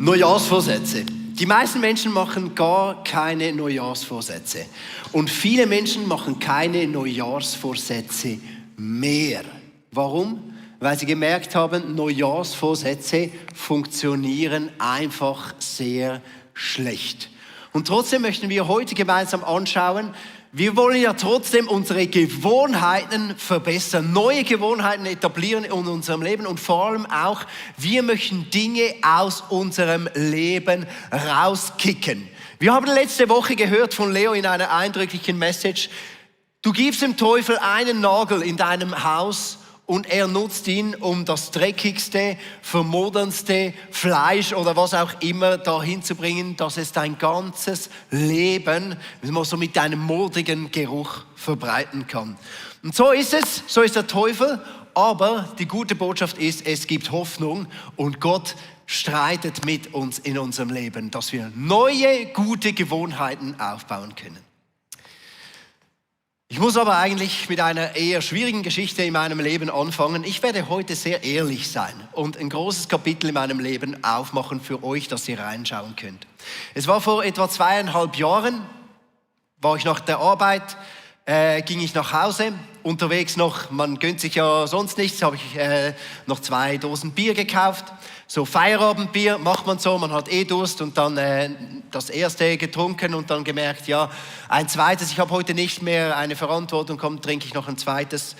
Neujahrsvorsätze. Die meisten Menschen machen gar keine Neujahrsvorsätze. Und viele Menschen machen keine Neujahrsvorsätze mehr. Warum? Weil sie gemerkt haben, Neujahrsvorsätze funktionieren einfach sehr schlecht. Und trotzdem möchten wir heute gemeinsam anschauen, wir wollen ja trotzdem unsere Gewohnheiten verbessern, neue Gewohnheiten etablieren in unserem Leben und vor allem auch, wir möchten Dinge aus unserem Leben rauskicken. Wir haben letzte Woche gehört von Leo in einer eindrücklichen Message, du gibst dem Teufel einen Nagel in deinem Haus und er nutzt ihn, um das dreckigste, vermodernste Fleisch oder was auch immer dahin zu bringen, dass es dein ganzes Leben so mit einem modrigen Geruch verbreiten kann. Und so ist es, so ist der Teufel, aber die gute Botschaft ist, es gibt Hoffnung und Gott streitet mit uns in unserem Leben, dass wir neue, gute Gewohnheiten aufbauen können. Ich muss aber eigentlich mit einer eher schwierigen Geschichte in meinem Leben anfangen. Ich werde heute sehr ehrlich sein und ein großes Kapitel in meinem Leben aufmachen für euch, dass ihr reinschauen könnt. Es war vor etwa 2,5 Jahren, war ich nach der Arbeit, ging ich nach Hause, unterwegs noch, man gönnt sich ja sonst nichts, habe ich noch 2 Dosen Bier gekauft. So Feierabendbier macht man so, man hat Durst und dann das erste getrunken und dann gemerkt, ja, ein zweites, ich habe heute nicht mehr eine Verantwortung, komm, trinke ich noch ein zweites.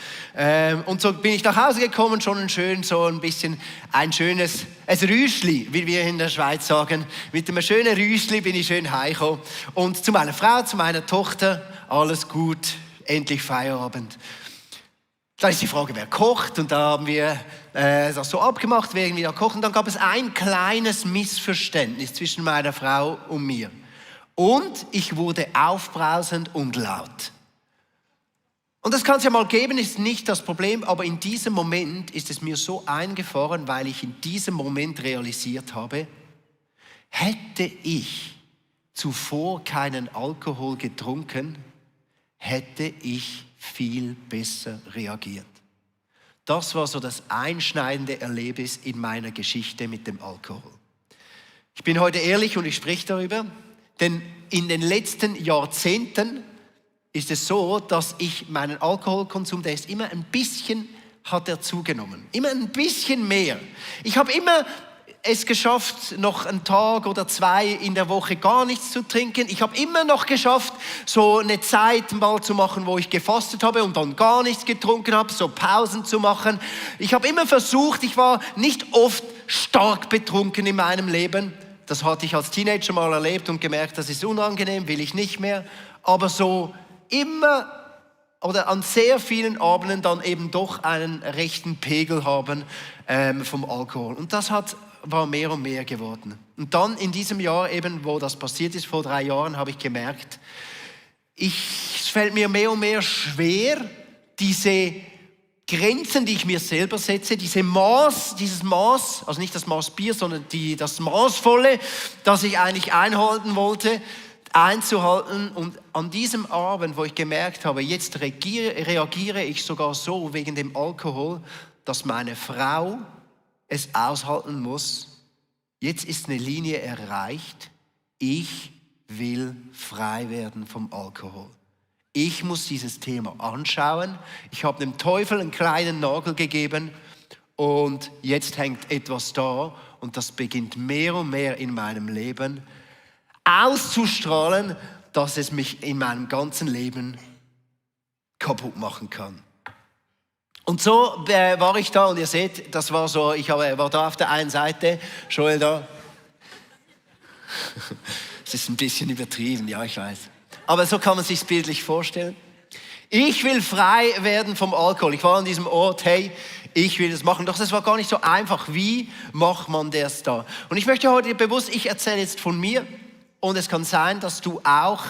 Und so bin ich nach Hause gekommen, schon ein schönes Rüschli, wie wir in der Schweiz sagen. Mit einem schönen Rüschli bin ich schön heimgekommen. Und zu meiner Frau, zu meiner Tochter, alles gut, endlich Feierabend. Da ist die Frage, wer kocht, und da haben wir das so abgemacht, wer irgendwie da kocht. Und dann gab es ein kleines Missverständnis zwischen meiner Frau und mir. Und ich wurde aufbrausend und laut. Und das kann es ja mal geben, ist nicht das Problem, aber in diesem Moment ist es mir so eingefahren, weil ich in diesem Moment realisiert habe, hätte ich zuvor keinen Alkohol getrunken, hätte ich viel besser reagiert. Das war so das einschneidende Erlebnis in meiner Geschichte mit dem Alkohol. Ich bin heute ehrlich und ich spreche darüber, denn in den letzten Jahrzehnten ist es so, dass ich meinen Alkoholkonsum, der ist immer ein bisschen, hat er zugenommen. Immer ein bisschen mehr. Ich habe immer es geschafft, noch einen Tag oder 2 in der Woche gar nichts zu trinken. Ich habe immer noch geschafft, so eine Zeit mal zu machen, wo ich gefastet habe und dann gar nichts getrunken habe, so Pausen zu machen. Ich habe immer versucht, ich war nicht oft stark betrunken in meinem Leben. Das hatte ich als Teenager mal erlebt und gemerkt, das ist unangenehm, will ich nicht mehr. Aber so immer oder an sehr vielen Abenden dann eben doch einen rechten Pegel haben vom Alkohol. Und das war mehr und mehr geworden. Und dann in diesem Jahr eben, wo das passiert ist, vor 3 Jahren, habe ich gemerkt, es fällt mir mehr und mehr schwer, diese Grenzen, die ich mir selber setze, dieses Maß, also nicht das Maß Bier, sondern das Maßvolle, das ich eigentlich einhalten wollte, einzuhalten. Und an diesem Abend, wo ich gemerkt habe, jetzt reagiere ich sogar so wegen dem Alkohol, dass meine Frau es aushalten muss, jetzt ist eine Linie erreicht, ich will frei werden vom Alkohol. Ich muss dieses Thema anschauen, ich habe dem Teufel einen kleinen Nagel gegeben und jetzt hängt etwas da und das beginnt mehr und mehr in meinem Leben auszustrahlen, dass es mich in meinem ganzen Leben kaputt machen kann. Und so war ich da und ihr seht, das war so, war da auf der einen Seite, Joel da. Es ist ein bisschen übertrieben, ja, ich weiß. Aber so kann man sich bildlich vorstellen. Ich will frei werden vom Alkohol. Ich war an diesem Ort, hey, ich will das machen. Doch das war gar nicht so einfach. Wie macht man das da? Und ich möchte heute bewusst, ich erzähle jetzt von mir und es kann sein, dass du auch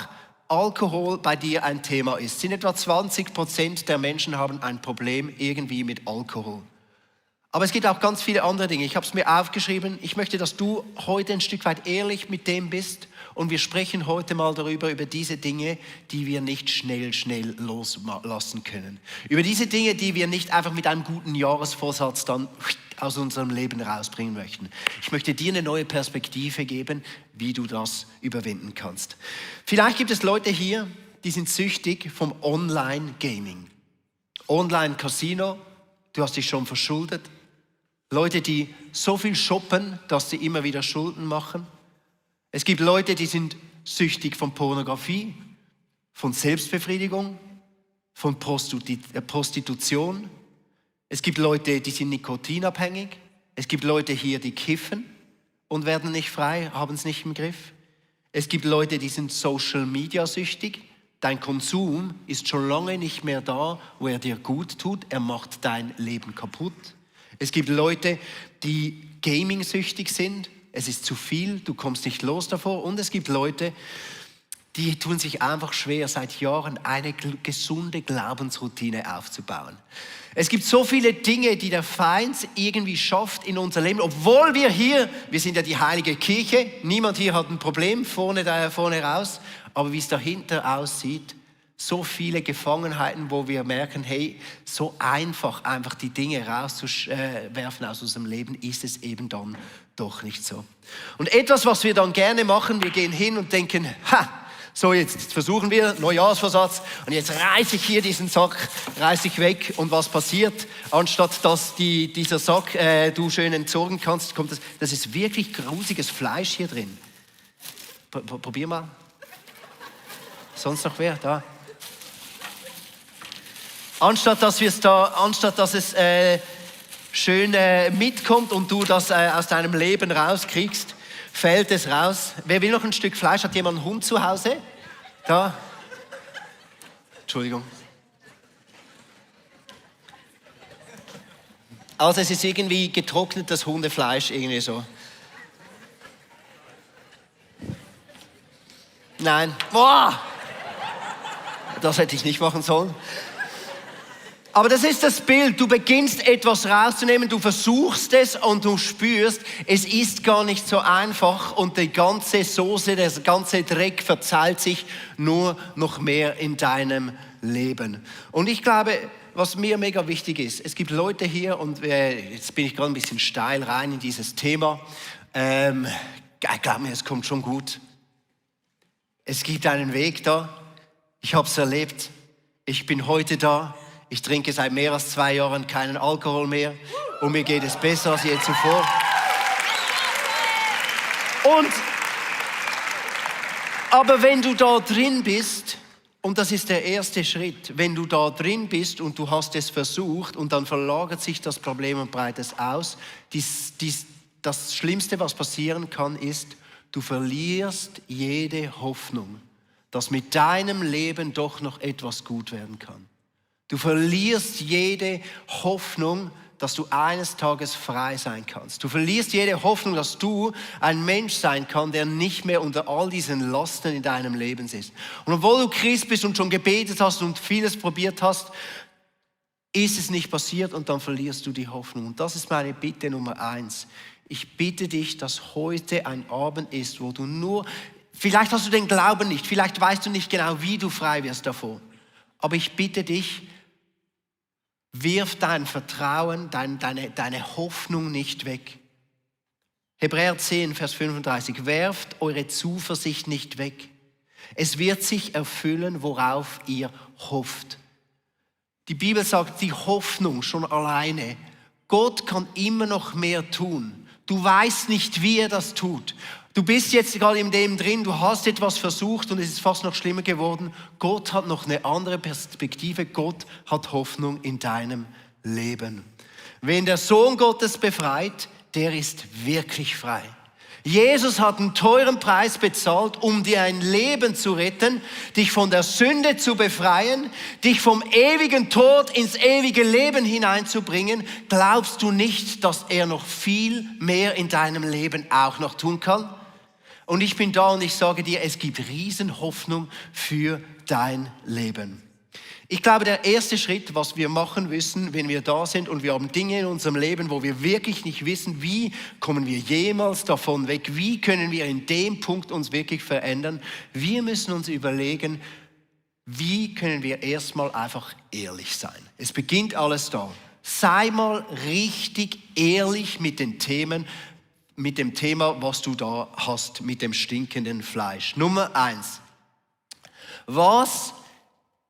Alkohol bei dir ein Thema ist. Es sind etwa 20% der Menschen haben ein Problem irgendwie mit Alkohol. Aber es gibt auch ganz viele andere Dinge. Ich habe es mir aufgeschrieben. Ich möchte, dass du heute ein Stück weit ehrlich mit dem bist. Und wir sprechen heute mal über diese Dinge, die wir nicht schnell loslassen können. Über diese Dinge, die wir nicht einfach mit einem guten Jahresvorsatz dann aus unserem Leben rausbringen möchten. Ich möchte dir eine neue Perspektive geben, wie du das überwinden kannst. Vielleicht gibt es Leute hier, die sind süchtig vom Online-Gaming. Online-Casino, du hast dich schon verschuldet. Leute, die so viel shoppen, dass sie immer wieder Schulden machen. Es gibt Leute, die sind süchtig von Pornografie, von Selbstbefriedigung, von Prostitution. Es gibt Leute, die sind nikotinabhängig. Es gibt Leute hier, die kiffen und werden nicht frei, haben es nicht im Griff. Es gibt Leute, die sind Social Media süchtig. Dein Konsum ist schon lange nicht mehr da, wo er dir gut tut. Er macht dein Leben kaputt. Es gibt Leute, die Gaming-süchtig sind. Es ist zu viel, du kommst nicht los davor. Und es gibt Leute, die tun sich einfach schwer, seit Jahren eine gesunde Glaubensroutine aufzubauen. Es gibt so viele Dinge, die der Feind irgendwie schafft in unser Leben, obwohl wir sind ja die heilige Kirche, niemand hier hat ein Problem vorne raus, aber wie es dahinter aussieht, so viele Gefangenheiten, wo wir merken, hey, so einfach die Dinge rauszuwerfen aus unserem Leben, ist es eben dann doch nicht so. Und etwas, was wir dann gerne machen, wir gehen hin und denken, so jetzt versuchen wir, Neujahrsvorsatz, und jetzt reiße ich hier diesen Sack, reiße ich weg, und was passiert? Anstatt dass dieser Sack du schön entsorgen kannst, kommt das ist wirklich grusiges Fleisch hier drin. Probier mal. Sonst noch wer? Da. Anstatt dass es schön mitkommt und du das aus deinem Leben rauskriegst, fällt es raus. Wer will noch ein Stück Fleisch? Hat jemand einen Hund zu Hause? Da. Entschuldigung. Also es ist irgendwie getrocknetes Hundefleisch, irgendwie so. Nein. Boah! Das hätte ich nicht machen sollen. Aber das ist das Bild. Du beginnst etwas rauszunehmen, du versuchst es und du spürst, es ist gar nicht so einfach und die ganze Soße, der ganze Dreck verzahlt sich nur noch mehr in deinem Leben. Und ich glaube, was mir mega wichtig ist, es gibt Leute hier, und jetzt bin ich gerade ein bisschen steil rein in dieses Thema. Glaub mir, es kommt schon gut. Es gibt einen Weg da. Ich habe es erlebt. Ich bin heute da. Ich trinke seit mehr als 2 Jahren keinen Alkohol mehr und mir geht es besser als je zuvor. Aber wenn du da drin bist, und das ist der erste Schritt, wenn du da drin bist und du hast es versucht und dann verlagert sich das Problem und breitet es aus, das Schlimmste, was passieren kann, ist, du verlierst jede Hoffnung, dass mit deinem Leben doch noch etwas gut werden kann. Du verlierst jede Hoffnung, dass du eines Tages frei sein kannst. Du verlierst jede Hoffnung, dass du ein Mensch sein kannst, der nicht mehr unter all diesen Lasten in deinem Leben ist. Und obwohl du Christ bist und schon gebetet hast und vieles probiert hast, ist es nicht passiert und dann verlierst du die Hoffnung. Und das ist meine Bitte Nummer 1. Ich bitte dich, dass heute ein Abend ist, wo du vielleicht hast du den Glauben nicht, vielleicht weißt du nicht genau, wie du frei wirst davor. Aber ich bitte dich, wirf dein Vertrauen, deine Hoffnung nicht weg. Hebräer 10, Vers 35. Werft eure Zuversicht nicht weg. Es wird sich erfüllen, worauf ihr hofft. Die Bibel sagt, die Hoffnung schon alleine. Gott kann immer noch mehr tun. Du weißt nicht, wie er das tut. Du bist jetzt gerade in dem drin, du hast etwas versucht und es ist fast noch schlimmer geworden. Gott hat noch eine andere Perspektive. Gott hat Hoffnung in deinem Leben. Wen der Sohn Gottes befreit, der ist wirklich frei. Jesus hat einen teuren Preis bezahlt, um dir ein Leben zu retten, dich von der Sünde zu befreien, dich vom ewigen Tod ins ewige Leben hineinzubringen. Glaubst du nicht, dass er noch viel mehr in deinem Leben auch noch tun kann? Und ich bin da und ich sage dir, es gibt Riesenhoffnung für dein Leben. Ich glaube, der erste Schritt, was wir machen müssen, wenn wir da sind und wir haben Dinge in unserem Leben, wo wir wirklich nicht wissen, wie kommen wir jemals davon weg, wie können wir in dem Punkt uns wirklich verändern. Wir müssen uns überlegen, wie können wir erstmal einfach ehrlich sein. Es beginnt alles da. Sei mal richtig ehrlich mit den Themen, mit dem Thema, was du da hast, mit dem stinkenden Fleisch. Nummer 1.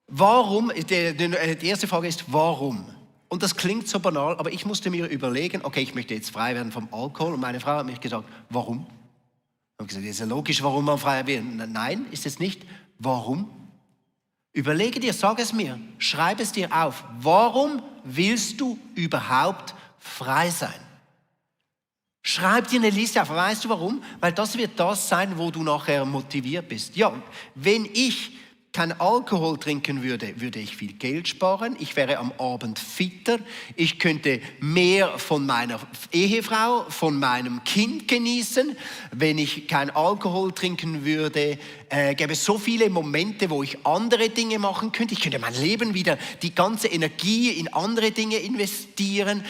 Warum, die erste Frage ist, warum? Und das klingt so banal, aber ich musste mir überlegen, okay, ich möchte jetzt frei werden vom Alkohol. Und meine Frau hat mich gesagt, warum? Ich habe gesagt, das ist ja logisch, warum man frei wird. Nein, ist es nicht. Warum? Überlege dir, sag es mir, schreib es dir auf. Warum willst du überhaupt frei sein? Schreib dir eine Liste auf. Weißt du warum? Weil das wird das sein, wo du nachher motiviert bist. Ja, wenn ich kein Alkohol trinken würde, würde ich viel Geld sparen. Ich wäre am Abend fitter. Ich könnte mehr von meiner Ehefrau, von meinem Kind genießen. Wenn ich kein Alkohol trinken würde, gäbe es so viele Momente, wo ich andere Dinge machen könnte. Ich könnte mein Leben wieder, die ganze Energie in andere Dinge investieren.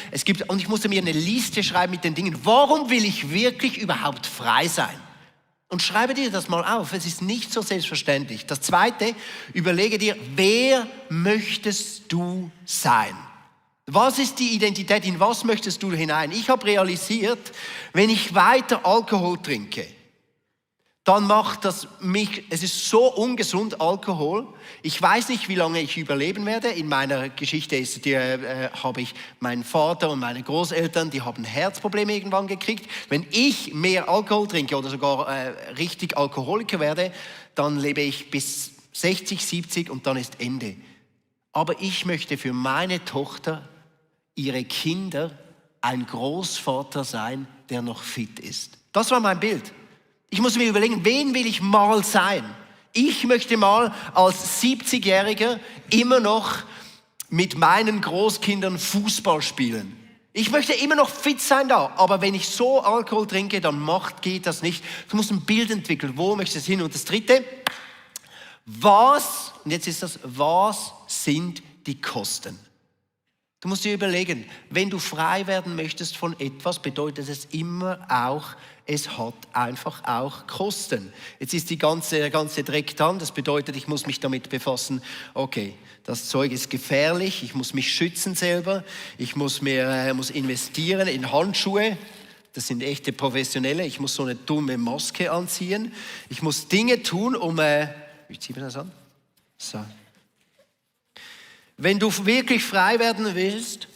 Und ich musste mir eine Liste schreiben mit den Dingen. Warum will ich wirklich überhaupt frei sein? Und schreibe dir das mal auf, es ist nicht so selbstverständlich. Das Zweite, überlege dir, wer möchtest du sein? Was ist die Identität, in was möchtest du hinein? Ich habe realisiert, wenn ich weiter Alkohol trinke, dann macht das mich, es ist so ungesund, Alkohol. Ich weiß nicht, wie lange ich überleben werde. In meiner Geschichte habe ich meinen Vater und meine Großeltern, die haben Herzprobleme irgendwann gekriegt. Wenn ich mehr Alkohol trinke oder sogar richtig Alkoholiker werde, dann lebe ich bis 60, 70 und dann ist Ende. Aber ich möchte für meine Tochter, ihre Kinder, ein Großvater sein, der noch fit ist. Das war mein Bild. Ich muss mir überlegen, wen will ich mal sein? Ich möchte mal als 70-Jähriger immer noch mit meinen Großkindern Fußball spielen. Ich möchte immer noch fit sein da, aber wenn ich so Alkohol trinke, dann geht das nicht. Du musst ein Bild entwickeln, wo möchtest du hin? Und das Dritte, was sind die Kosten? Du musst dir überlegen, wenn du frei werden möchtest von etwas, bedeutet es immer auch, es hat einfach auch Kosten. Jetzt ist der ganze Dreck dran, das bedeutet, ich muss mich damit befassen, okay, das Zeug ist gefährlich, ich muss mich schützen selber, ich muss investieren in Handschuhe, das sind echte Professionelle, ich muss so eine dumme Maske anziehen, ich muss Dinge tun, wie zieht man das an? So. Wenn du wirklich frei werden willst,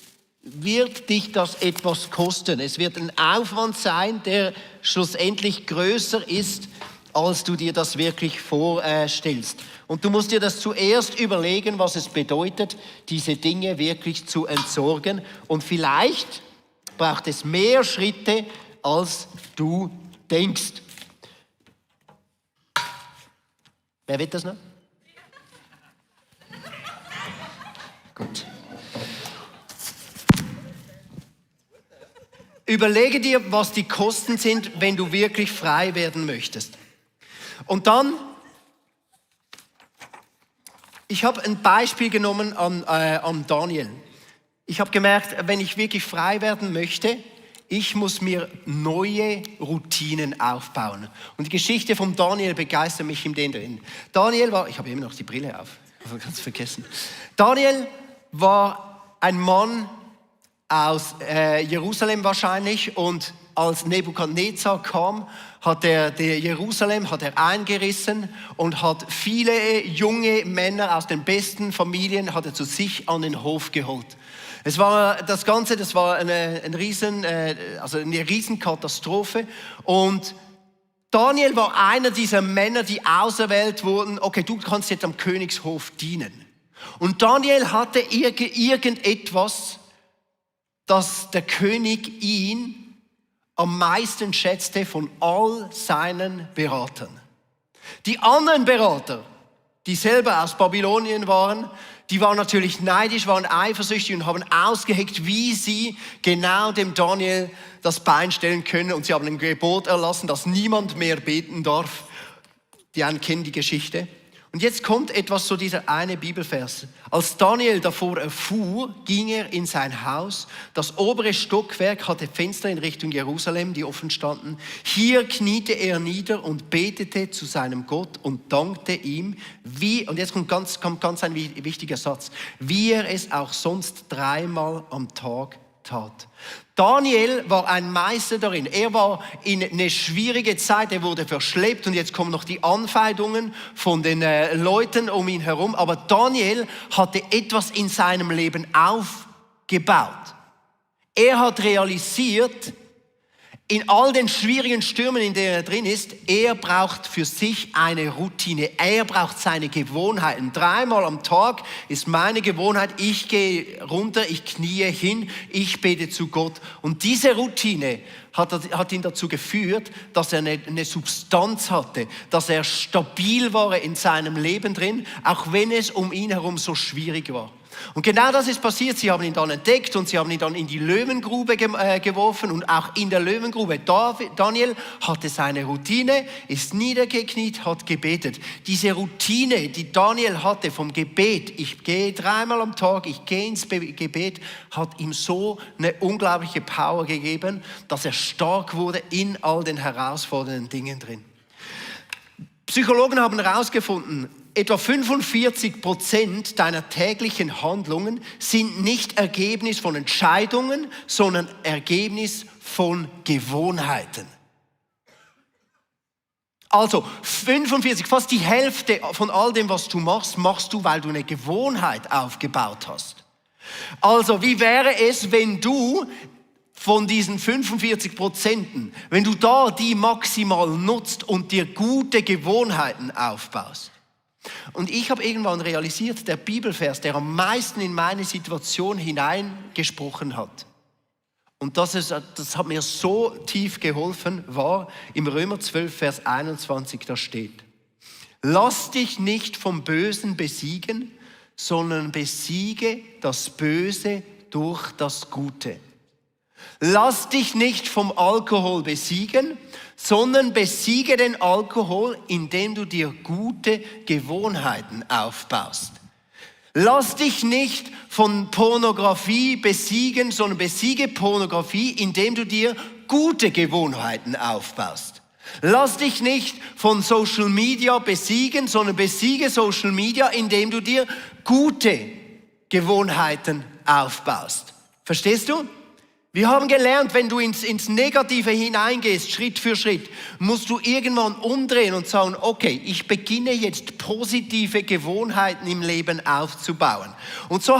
wird dich das etwas kosten. Es wird ein Aufwand sein, der schlussendlich größer ist, als du dir das wirklich vorstellst. Und du musst dir das zuerst überlegen, was es bedeutet, diese Dinge wirklich zu entsorgen. Und vielleicht braucht es mehr Schritte, als du denkst. Wer will das noch? Gut. Überlege dir, was die Kosten sind, wenn du wirklich frei werden möchtest. Und dann, ich habe ein Beispiel genommen an Daniel. Ich habe gemerkt, wenn ich wirklich frei werden möchte, ich muss mir neue Routinen aufbauen. Und die Geschichte von Daniel begeistert mich in dem drin. Daniel war, ich habe immer noch die Brille auf, ich habe ganz vergessen. Daniel war ein Mann aus Jerusalem wahrscheinlich, und als Nebukadnezar kam, hat er Jerusalem eingerissen und hat viele junge Männer aus den besten Familien hat er zu sich an den Hof geholt. Das war eine Riesenkatastrophe, und Daniel war einer dieser Männer, die auserwählt wurden, okay, du kannst jetzt am Königshof dienen. Und Daniel hatte irgendetwas, dass der König ihn am meisten schätzte von all seinen Beratern. Die anderen Berater, die selber aus Babylonien waren, die waren natürlich neidisch, waren eifersüchtig und haben ausgeheckt, wie sie genau dem Daniel das Bein stellen können. Und sie haben ein Gebot erlassen, dass niemand mehr beten darf. Die einen kennen die Geschichte. Und Und jetzt kommt etwas, so dieser eine Bibelvers. Als Daniel davor erfuhr, ging er in sein Haus. Das obere Stockwerk hatte Fenster in Richtung Jerusalem, die offen standen. Hier kniete er nieder und betete zu seinem Gott und dankte ihm, und jetzt kommt ganz ein wichtiger Satz, wie er es auch sonst 3-mal am Tag tat. Daniel war ein Meister darin. Er war in eine schwierige Zeit, er wurde verschleppt und jetzt kommen noch die Anfeindungen von den Leuten um ihn herum. Aber Daniel hatte etwas in seinem Leben aufgebaut. Er hat realisiert, in all den schwierigen Stürmen, in denen er drin ist, er braucht für sich eine Routine. Er braucht seine Gewohnheiten. 3-mal am Tag ist meine Gewohnheit. Ich gehe runter, ich kniee hin, ich bete zu Gott. Und diese Routine hat ihn dazu geführt, dass er eine Substanz hatte, dass er stabil war in seinem Leben drin, auch wenn es um ihn herum so schwierig war. Und genau das ist passiert. Sie haben ihn dann entdeckt und sie haben ihn dann in die Löwengrube geworfen und auch in der Löwengrube. Daniel hatte seine Routine, ist niedergekniet, hat gebetet. Diese Routine, die Daniel hatte vom Gebet, ich gehe 3-mal am Tag, ich gehe ins Gebet, hat ihm so eine unglaubliche Power gegeben, dass er stark wurde in all den herausfordernden Dingen drin. Psychologen haben herausgefunden, etwa 45% deiner täglichen Handlungen sind nicht Ergebnis von Entscheidungen, sondern Ergebnis von Gewohnheiten. Also 45, fast die Hälfte von all dem, was du machst, machst du, weil du eine Gewohnheit aufgebaut hast. Also wie wäre es, wenn du von diesen 45%, wenn du da die maximal nutzt und dir gute Gewohnheiten aufbaust? Und ich habe irgendwann realisiert, der Bibelvers, der am meisten in meine Situation hineingesprochen hat, und das hat mir so tief geholfen, war im Römer 12, Vers 21, da steht: Lass dich nicht vom Bösen besiegen, sondern besiege das Böse durch das Gute. Lass dich nicht vom Alkohol besiegen, sondern besiege den Alkohol, indem du dir gute Gewohnheiten aufbaust. Lass dich nicht von Pornografie besiegen, sondern besiege Pornografie, indem du dir gute Gewohnheiten aufbaust. Lass dich nicht von Social Media besiegen, sondern besiege Social Media, indem du dir gute Gewohnheiten aufbaust. Verstehst du? Wir haben gelernt, wenn du ins Negative hineingehst, Schritt für Schritt, musst du irgendwann umdrehen und sagen, okay, ich beginne jetzt positive Gewohnheiten im Leben aufzubauen. Und so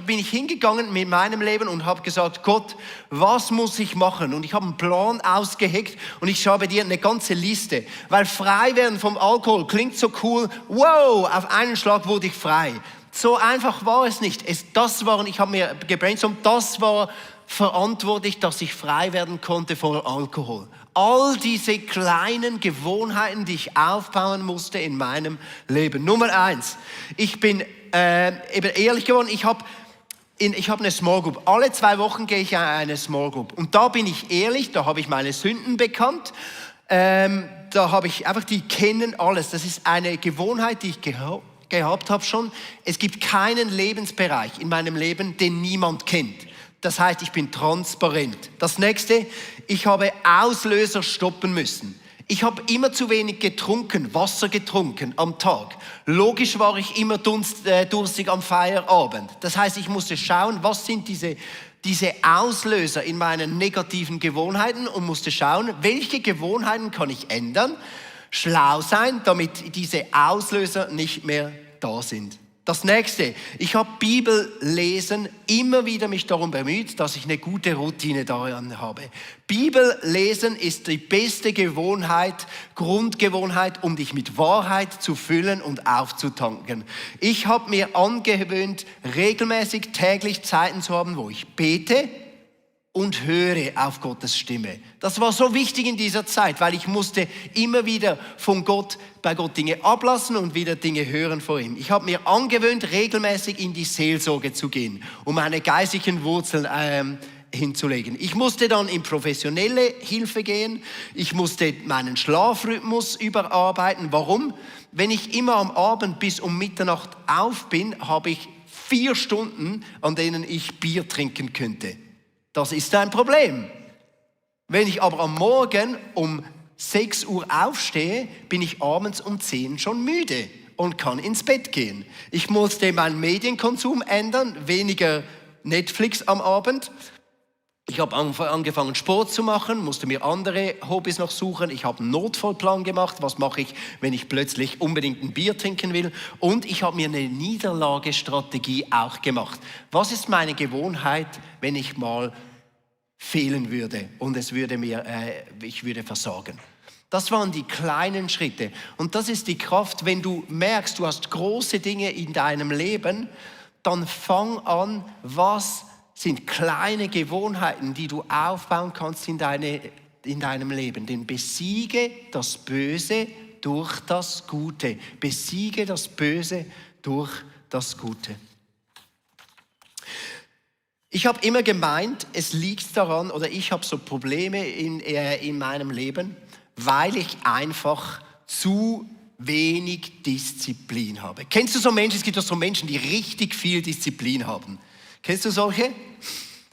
bin ich hingegangen mit meinem Leben und habe gesagt, Gott, was muss ich machen? Und ich habe einen Plan ausgeheckt und ich habe dir eine ganze Liste. Weil frei werden vom Alkohol klingt so cool, wow, auf einen Schlag wurde ich frei. So einfach war es nicht. Ich habe mir gebrainstormt, das war verantwortlich, dass ich frei werden konnte von Alkohol. All diese kleinen Gewohnheiten, die ich aufbauen musste in meinem Leben. Nummer 1, ich bin eben ehrlich geworden, ich habe eine Small Group. Alle 2 Wochen gehe ich in eine Small Group. Und da bin ich ehrlich, da habe ich meine Sünden bekannt. Da habe ich einfach, die kennen alles. Das ist eine Gewohnheit, die ich gehabt habe schon. Es gibt keinen Lebensbereich in meinem Leben, den niemand kennt. Das heißt, ich bin transparent. Das nächste, ich habe Auslöser stoppen müssen. Ich habe immer zu wenig getrunken, Wasser getrunken am Tag. Logisch war ich immer durstig am Feierabend. Das heißt, ich musste schauen, was sind diese Auslöser in meinen negativen Gewohnheiten und musste schauen, welche Gewohnheiten kann ich ändern, schlau sein, damit diese Auslöser nicht mehr da sind. Das nächste, ich habe Bibellesen immer wieder mich darum bemüht, dass ich eine gute Routine daran habe. Bibellesen ist die beste Gewohnheit, Grundgewohnheit, um dich mit Wahrheit zu füllen und aufzutanken. Ich habe mir angewöhnt, regelmäßig täglich Zeiten zu haben, wo ich bete und höre auf Gottes Stimme. Das war so wichtig in dieser Zeit, weil ich musste immer wieder bei Gott Dinge ablassen und wieder Dinge hören vor ihm. Ich habe mir angewöhnt, regelmäßig in die Seelsorge zu gehen, um meine geistlichen Wurzeln hinzulegen. Ich musste dann in professionelle Hilfe gehen. Ich musste meinen Schlafrhythmus überarbeiten. Warum? Wenn ich immer am Abend bis um Mitternacht auf bin, habe ich 4 Stunden, an denen ich Bier trinken könnte. Das ist ein Problem. Wenn ich aber am Morgen um 6 Uhr aufstehe, bin ich abends um 10 schon müde und kann ins Bett gehen. Ich musste meinen Medienkonsum ändern, weniger Netflix am Abend. Ich habe angefangen Sport zu machen, musste mir andere Hobbys noch suchen. Ich habe einen Notfallplan gemacht, was mache ich, wenn ich plötzlich unbedingt ein Bier trinken will. Und ich habe mir eine Niederlagestrategie auch gemacht. Was ist meine Gewohnheit, wenn ich mal fehlen würde und ich würde versagen? Das waren die kleinen Schritte. Und das ist die Kraft, wenn du merkst, du hast große Dinge in deinem Leben, dann fang an, was sind kleine Gewohnheiten, die du aufbauen kannst in deinem Leben. Denn besiege das Böse durch das Gute. Besiege das Böse durch das Gute. Ich habe immer gemeint, es liegt daran, oder ich habe so Probleme in meinem Leben, weil ich einfach zu wenig Disziplin habe. Kennst du so Menschen? Es gibt doch so Menschen, die richtig viel Disziplin haben. Kennst du solche?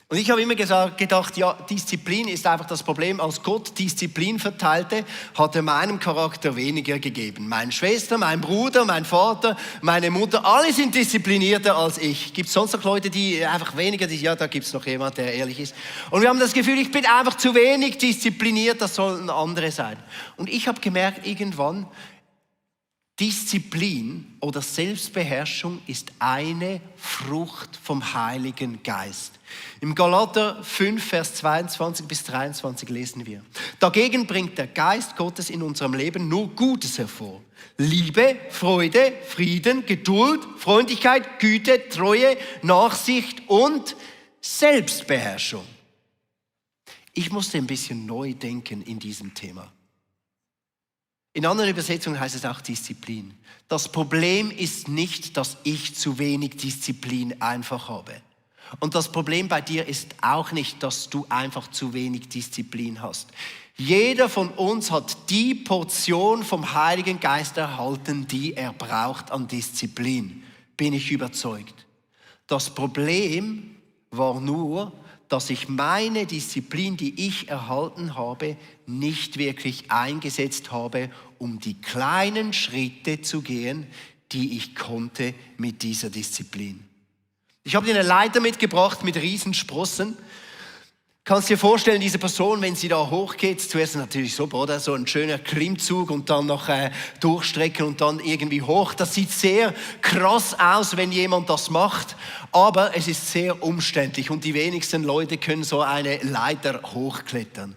Und ich habe immer gedacht, ja, Disziplin ist einfach das Problem. Als Gott Disziplin verteilte, hat er meinem Charakter weniger gegeben. Meine Schwester, mein Bruder, mein Vater, meine Mutter, alle sind disziplinierter als ich. Gibt es sonst noch Leute, die einfach weniger, ja, da gibt es noch jemand, der ehrlich ist. Und wir haben das Gefühl, ich bin einfach zu wenig diszipliniert, das sollen andere sein. Und ich habe gemerkt, irgendwann, Disziplin oder Selbstbeherrschung ist eine Frucht vom Heiligen Geist. Im Galater 5, Vers 22 bis 23 lesen wir: Dagegen bringt der Geist Gottes in unserem Leben nur Gutes hervor. Liebe, Freude, Frieden, Geduld, Freundlichkeit, Güte, Treue, Nachsicht und Selbstbeherrschung. Ich musste ein bisschen neu denken in diesem Thema. In anderen Übersetzungen heißt es auch Disziplin. Das Problem ist nicht, dass ich zu wenig Disziplin einfach habe. Und das Problem bei dir ist auch nicht, dass du einfach zu wenig Disziplin hast. Jeder von uns hat die Portion vom Heiligen Geist erhalten, die er braucht an Disziplin. Bin ich überzeugt. Das Problem war nur, dass ich meine Disziplin, die ich erhalten habe, nicht wirklich eingesetzt habe, um die kleinen Schritte zu gehen, die ich konnte mit dieser Disziplin. Ich habe dir eine Leiter mitgebracht mit Riesensprossen. Kannst dir vorstellen, diese Person, wenn sie da hochgeht, zuerst natürlich so, oder? So ein schöner Klimmzug und dann noch durchstrecken und dann irgendwie hoch. Das sieht sehr krass aus, wenn jemand das macht, aber es ist sehr umständlich und die wenigsten Leute können so eine Leiter hochklettern.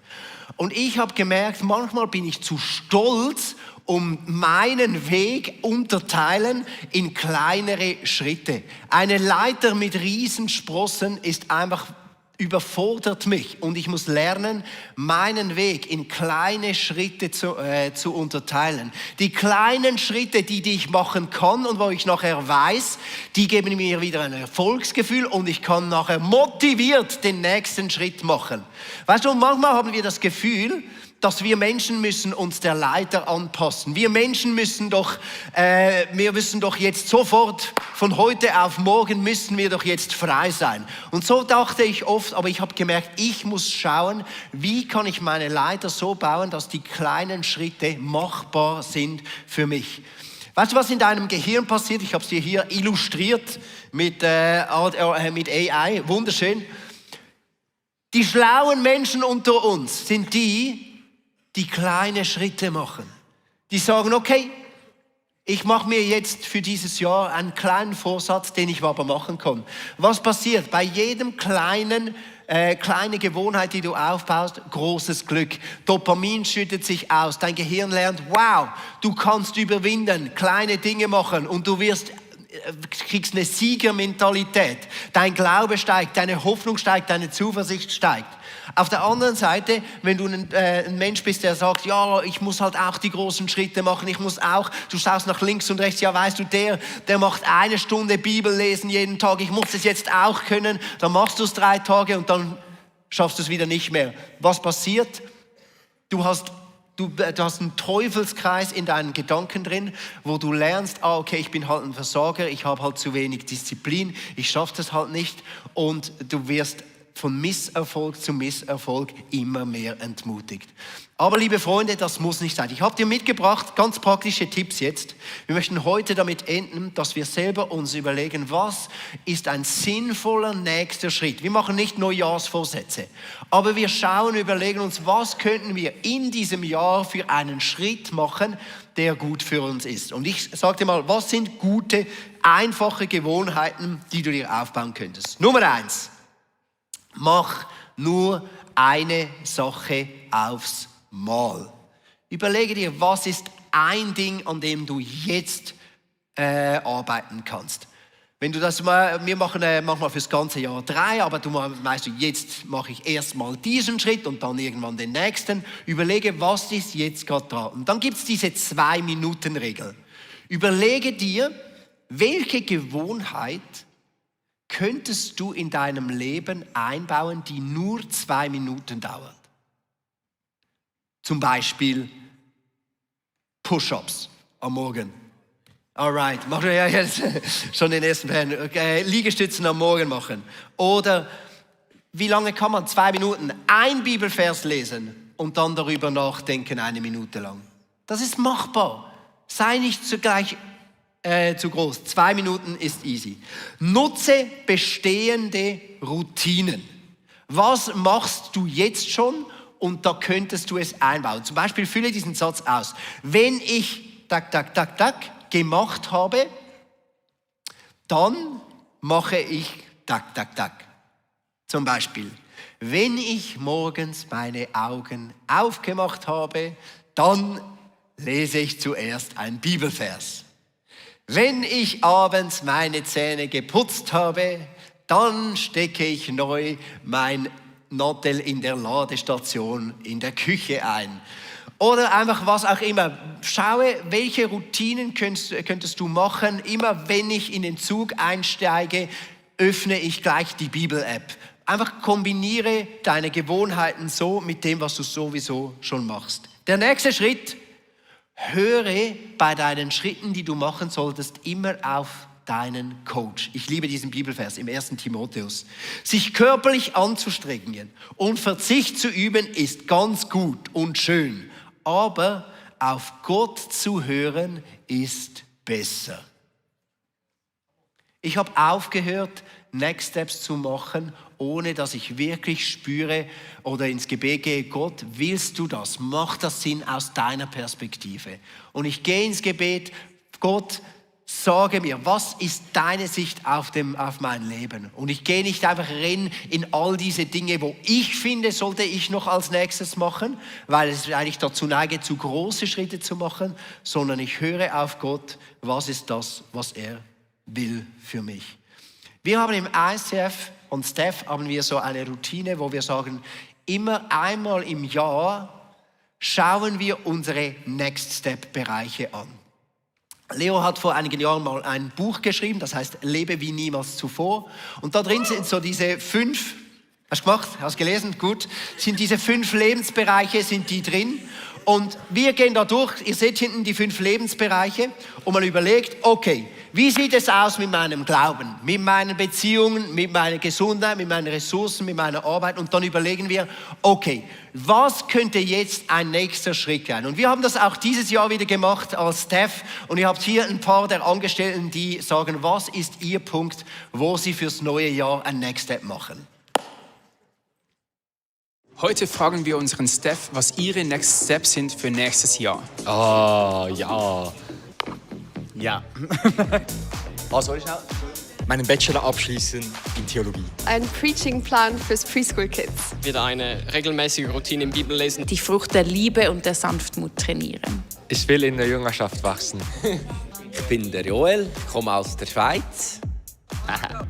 Und ich habe gemerkt, manchmal bin ich zu stolz, um meinen Weg unterteilen in kleinere Schritte. Eine Leiter mit Riesensprossen ist einfach überfordert mich und ich muss lernen, meinen Weg in kleine Schritte zu unterteilen. Die kleinen Schritte, die ich machen kann und wo ich nachher weiß, die geben mir wieder ein Erfolgsgefühl und ich kann nachher motiviert den nächsten Schritt machen. Weißt du, manchmal haben wir das Gefühl, dass wir Menschen müssen uns der Leiter anpassen. Wir Menschen müssen doch jetzt sofort, von heute auf morgen müssen wir doch jetzt frei sein. Und so dachte ich oft, aber ich habe gemerkt, ich muss schauen, wie kann ich meine Leiter so bauen, dass die kleinen Schritte machbar sind für mich. Weißt du, was in deinem Gehirn passiert? Ich habe es dir hier illustriert mit AI, wunderschön. Die schlauen Menschen unter uns sind die kleine Schritte machen. Die sagen, okay, ich mache mir jetzt für dieses Jahr einen kleinen Vorsatz, den ich aber machen kann. Was passiert? Bei jedem kleine Gewohnheit, die du aufbaust, großes Glück. Dopamin schüttet sich aus. Dein Gehirn lernt, wow, du kannst überwinden, kleine Dinge machen und du kriegst eine Siegermentalität. Dein Glaube steigt, deine Hoffnung steigt, deine Zuversicht steigt. Auf der anderen Seite, wenn du ein Mensch bist, der sagt, ja, ich muss halt auch die großen Schritte machen, du schaust nach links und rechts, ja, weißt du, der macht 1 Stunde Bibel lesen jeden Tag, ich muss das jetzt auch können, dann machst du es 3 Tage und dann schaffst du es wieder nicht mehr. Was passiert? Du hast einen Teufelskreis in deinen Gedanken drin, wo du lernst, okay, ich bin halt ein Versager, ich habe halt zu wenig Disziplin, ich schaffe das halt nicht und du wirst von Misserfolg zu Misserfolg immer mehr entmutigt. Aber liebe Freunde, das muss nicht sein. Ich habe dir mitgebracht, ganz praktische Tipps jetzt. Wir möchten heute damit enden, dass wir selber uns überlegen, was ist ein sinnvoller nächster Schritt. Wir machen nicht Neujahrsvorsätze, aber wir überlegen uns, was könnten wir in diesem Jahr für einen Schritt machen, der gut für uns ist. Und ich sage dir mal, was sind gute, einfache Gewohnheiten, die du dir aufbauen könntest. Nummer 1. Mach nur eine Sache aufs Mal. Überlege dir, was ist ein Ding, an dem du jetzt arbeiten kannst. Wenn du das mal, wir machen manchmal fürs ganze Jahr 3, aber du weißt, jetzt mache ich erstmal diesen Schritt und dann irgendwann den nächsten. Überlege, was ist jetzt gerade dran. Und dann gibt es diese 2-Minuten-Regel. Überlege dir, welche Gewohnheit könntest du in deinem Leben einbauen, die nur 2 Minuten dauert? Zum Beispiel Push-ups am Morgen. Alright, machen wir ja jetzt schon den ersten Plan. Okay, Liegestützen am Morgen machen. Oder wie lange kann man? 2 Minuten ein Bibelvers lesen und dann darüber nachdenken 1 Minute lang. Das ist machbar. Sei nicht zugleich zu groß. 2 Minuten ist easy. Nutze bestehende Routinen. Was machst du jetzt schon? Und da könntest du es einbauen. Zum Beispiel fülle diesen Satz aus. Wenn ich gemacht habe, dann mache ich Zum Beispiel, wenn ich morgens meine Augen aufgemacht habe, dann lese ich zuerst einen Bibelvers. Wenn ich abends meine Zähne geputzt habe, dann stecke ich neu mein Nattel in der Ladestation in der Küche ein. Oder einfach was auch immer. Schaue, welche Routinen könntest du machen. Immer wenn ich in den Zug einsteige, öffne ich gleich die Bibel-App. Einfach kombiniere deine Gewohnheiten so mit dem, was du sowieso schon machst. Der nächste Schritt: Höre bei deinen Schritten, die du machen solltest, immer auf deinen Coach. Ich liebe diesen Bibelvers im 1. Timotheus. Sich körperlich anzustrengen und Verzicht zu üben ist ganz gut und schön, aber auf Gott zu hören ist besser. Ich habe aufgehört, Next Steps zu machen, ohne dass ich wirklich spüre oder ins Gebet gehe, Gott, willst du das? Macht das Sinn aus deiner Perspektive? Und ich gehe ins Gebet, Gott, sage mir, was ist deine Sicht auf mein Leben? Und ich gehe nicht einfach rein in all diese Dinge, wo ich finde, sollte ich noch als nächstes machen, weil es eigentlich dazu neige, zu große Schritte zu machen, sondern ich höre auf Gott, was ist das, was er will für mich. Wir haben im ICF und Steph haben wir so eine Routine, wo wir sagen, immer einmal im Jahr schauen wir unsere Next Step Bereiche an. Leo hat vor einigen Jahren mal ein Buch geschrieben, das heißt Lebe wie niemals zuvor. Und da drin sind so diese 5, hast du gemacht, hast du gelesen, gut, sind diese 5 Lebensbereiche, sind die drin. Und wir gehen da durch, ihr seht hinten die 5 Lebensbereiche und man überlegt, okay, wie sieht es aus mit meinem Glauben, mit meinen Beziehungen, mit meiner Gesundheit, mit meinen Ressourcen, mit meiner Arbeit und dann überlegen wir, okay, was könnte jetzt ein nächster Schritt sein? Und wir haben das auch dieses Jahr wieder gemacht als Staff und ihr habt hier ein paar der Angestellten, die sagen, was ist ihr Punkt, wo sie fürs neue Jahr ein Next Step machen? Heute fragen wir unseren Steph, was ihre Next Steps sind für nächstes Jahr. Ja. Sorry, schnell. Meinen Bachelor abschließen in Theologie. Ein Preaching-Plan fürs Preschool Kids. Wieder eine regelmäßige Routine im Bibellesen. Die Frucht der Liebe und der Sanftmut trainieren. Ich will in der Jüngerschaft wachsen. Ich bin der Joel, komme aus der Schweiz.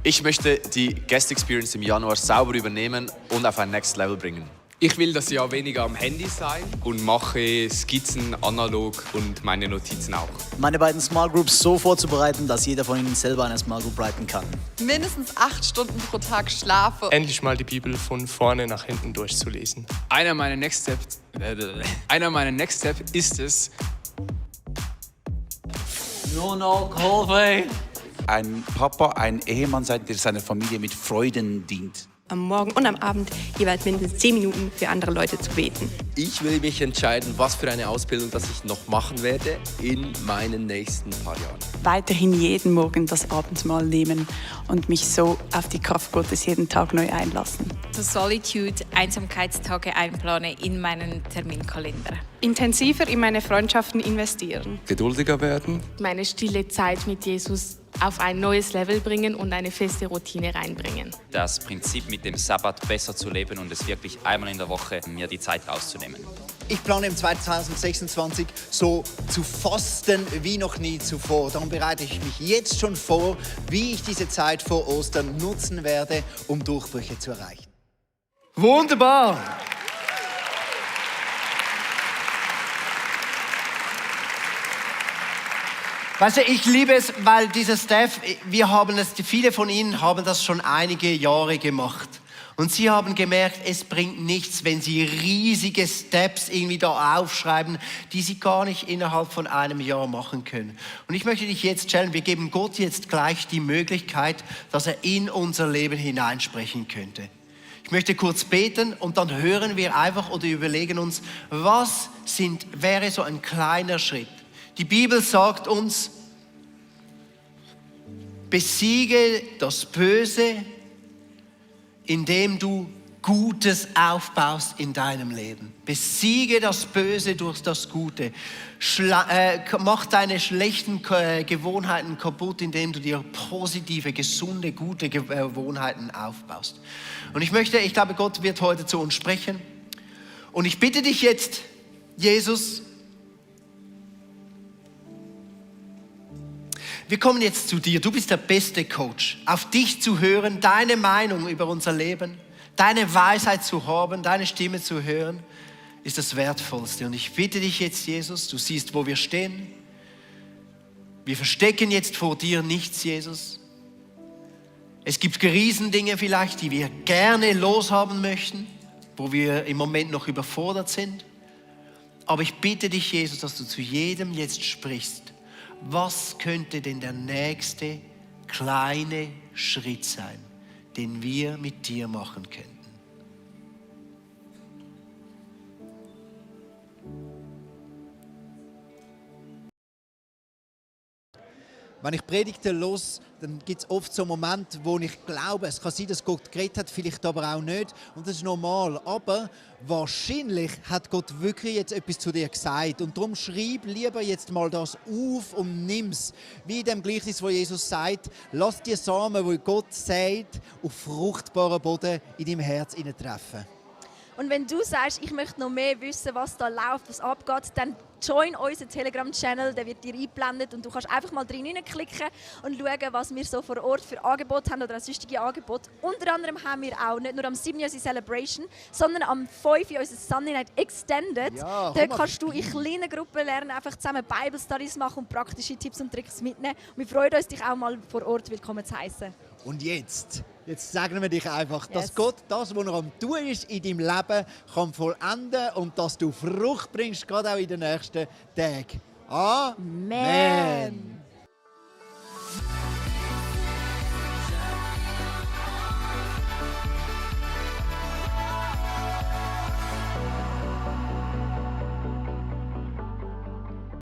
Ich möchte die Guest Experience im Januar sauber übernehmen und auf ein Next Level bringen. Ich will das Jahr weniger am Handy sein und mache Skizzen analog und meine Notizen auch. Meine beiden Small Groups so vorzubereiten, dass jeder von ihnen selber eine Small Group leiten kann. Mindestens 8 Stunden pro Tag schlafe. Endlich mal die Bibel von vorne nach hinten durchzulesen. Einer meiner Next Steps ist es, ein Papa, ein Ehemann sein, der seiner Familie mit Freuden dient. Am Morgen und am Abend jeweils mindestens 10 Minuten für andere Leute zu beten. Ich will mich entscheiden, was für eine Ausbildung das ich noch machen werde in meinen nächsten paar Jahren. Weiterhin jeden Morgen das Abendmahl nehmen und mich so auf die Kraft Gottes jeden Tag neu einlassen. So Solitude, Einsamkeitstage einplanen in meinen Terminkalender. Intensiver in meine Freundschaften investieren. Geduldiger werden. Meine stille Zeit mit Jesus auf ein neues Level bringen und eine feste Routine reinbringen. Das Prinzip mit dem Sabbat besser zu leben und es wirklich einmal in der Woche mir die Zeit rauszunehmen. Ich plane im 2026 so zu fasten wie noch nie zuvor. Darum bereite ich mich jetzt schon vor, wie ich diese Zeit vor Ostern nutzen werde, um Durchbrüche zu erreichen. Wunderbar! Weißt du, ich liebe es, weil dieser Staff, viele von Ihnen haben das schon einige Jahre gemacht. Und Sie haben gemerkt, es bringt nichts, wenn Sie riesige Steps irgendwie da aufschreiben, die Sie gar nicht innerhalb von einem Jahr machen können. Und ich möchte dich jetzt stellen, wir geben Gott jetzt gleich die Möglichkeit, dass er in unser Leben hineinsprechen könnte. Ich möchte kurz beten und dann hören wir einfach oder überlegen uns, wäre so ein kleiner Schritt. Die Bibel sagt uns, besiege das Böse, indem du Gutes aufbaust in deinem Leben. Besiege das Böse durch das Gute. Mach deine schlechten Gewohnheiten kaputt, indem du dir positive, gesunde, gute Gewohnheiten aufbaust. Und ich glaube, Gott wird heute zu uns sprechen. Und ich bitte dich jetzt, Jesus, wir kommen jetzt zu dir. Du bist der beste Coach. Auf dich zu hören, deine Meinung über unser Leben, deine Weisheit zu haben, deine Stimme zu hören, ist das Wertvollste. Und ich bitte dich jetzt, Jesus, du siehst, wo wir stehen. Wir verstecken jetzt vor dir nichts, Jesus. Es gibt Riesendinge vielleicht, die wir gerne loshaben möchten, wo wir im Moment noch überfordert sind. Aber ich bitte dich, Jesus, dass du zu jedem jetzt sprichst. Was könnte denn der nächste kleine Schritt sein, den wir mit dir machen könnten? Wenn ich Predigten höre, dann gibt es oft so Momente, wo ich glaube, es kann sein, dass Gott geredet hat, vielleicht aber auch nicht. Und das ist normal. Aber wahrscheinlich hat Gott wirklich jetzt etwas zu dir gesagt. Und darum schreib lieber jetzt mal das auf und nimm es. Wie in dem Gleichnis, wo Jesus sagt, lass die Samen, die Gott sagt, auf fruchtbaren Boden in deinem Herz treffen. Und wenn du sagst, ich möchte noch mehr wissen, was da läuft, was abgeht, dann join unseren Telegram-Channel, der wird dir eingeblendet und du kannst einfach mal klicken und schauen, was wir so vor Ort für Angebote haben oder sonstige Angebote. Unter anderem haben wir auch nicht nur am 7. unsere Celebration, sondern am 5. unser Sunday Night Extended. Ja, dort kannst du in kleinen Gruppen lernen, einfach zusammen Bible Studies machen und praktische Tipps und Tricks mitnehmen. Und wir freuen uns, dich auch mal vor Ort willkommen zu heißen. Und jetzt sagen wir dich einfach, dass Gott das, was er am Tun ist in deinem Leben, kann vollenden und dass du Frucht bringst, gerade auch in den nächsten Tagen. Amen.